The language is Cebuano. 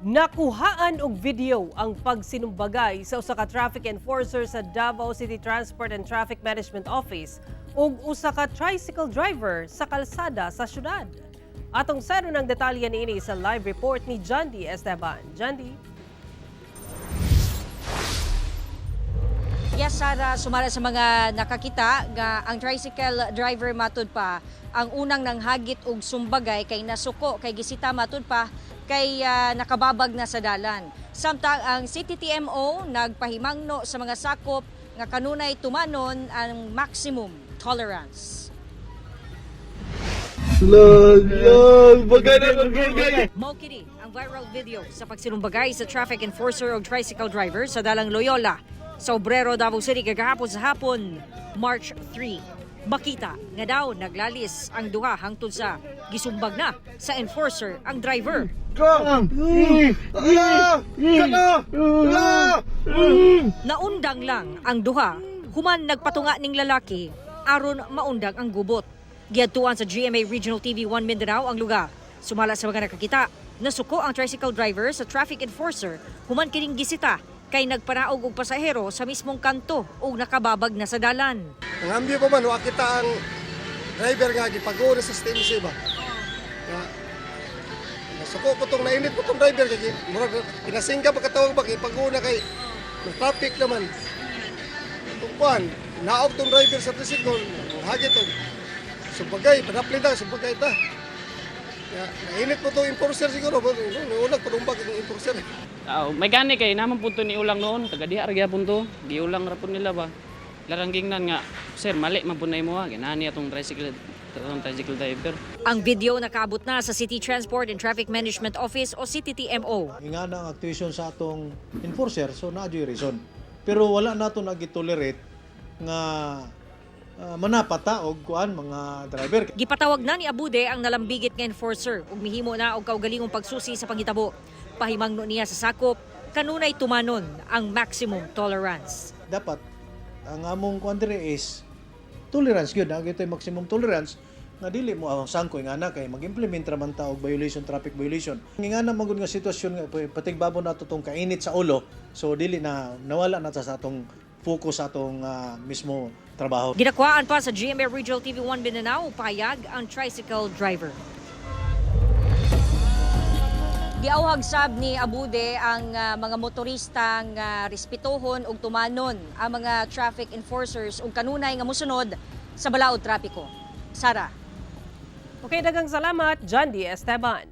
Nakuhaan og video ang pagsinumbagay sa usa ka traffic enforcer sa Davao City Transport and Traffic Management Office ug usa ka tricycle driver sa kalsada sa syudad. Atong saron ang detalye niini sa live report ni Jandy Esteban. Jandy? Yes, Sara, sumala sa mga nakakita nga ang tricycle driver matud pa ang unang nanghagit og sumbagay kay nasuko kay gisita matud pa kay nakababag na sa dalan. Samtang ang CTTMO nagpahimangno sa mga sakop nga kanunay tumanon ang maximum tolerance. Mao kini ang viral video sa pagsinumbagay sa traffic enforcer og tricycle driver sa dalang Loyola sa Obrero, Davao City kagahapon sa hapon, March 3. Makita nga daw naglalis ang duha hangtod sa gisumbag na sa enforcer ang driver. Naundang lang ang duha human nagpatunga ning lalaki aron maundang ang gubot. Giadtuan sa GMA Regional TV 1 Mindanao ang lugar. Sumala sa mga nakakita, nasuko ang tricycle driver sa traffic enforcer human kining gisita kay nagpanaog og pasahero sa mismong kanto ug nakababag na sa dalan. Ang ambyo pa man, wa kita ang driver nga gipag-uwi sa STMC ba. Nga, nasuko ko tong nainit ko tong driver kay murag pinasingga pa katawag ba kay pag na kay may traffic naman. Itong kuan, naog tong driver sa tricycle, ang hagit og sumbagay, panapli ta, sumbagay ta. Nga, nainit po tong enforcer siguro, unag panumbag ang enforcer. Oo, may gani kay naman po to ni ulang noon, taga diha ra gyapon to. Giulang ra po nila ba. Larang gingnan nga, sir, mali man po na imo ha. Ginani atong tricycle driver. Ang video nakaabot na sa City Transport and Traffic Management Office o CTTMO. Nga na ang actuation sa atong enforcer, so naa jud reason. Pero wala nato nagitolerate nga manapata og kuan mga driver. Gipatawag na ni Abude ang nalambigit nga enforcer ug mihimo na og kaugalingong pagsusi sa panghitabo. Pahimangno niya sa sakop, kanunay tumanon ang maximum tolerance. Dapat ang among kuan diri is tolerance gyud, ang ito'y maximum tolerance nga dili mo ang sangkoy nga na kay mag-implement ra man ta og violation, traffic violation. Nga na man gud nga sitwasyon nga patigbabo nato tong kainit sa ulo, so dili na nawala na ta sa atong focus sa atong mismo trabaho. Ginakuhaan pa sa GMA Regional TV 1 Mindanao, payag ang tricycle driver. Giauhag sab ni Abude ang mga motoristang respetuhon ug tumanon ang mga traffic enforcers ug kanunay nga mosunod sa balaod trapiko. Sara. Okay, daghang salamat, Jandy Esteban.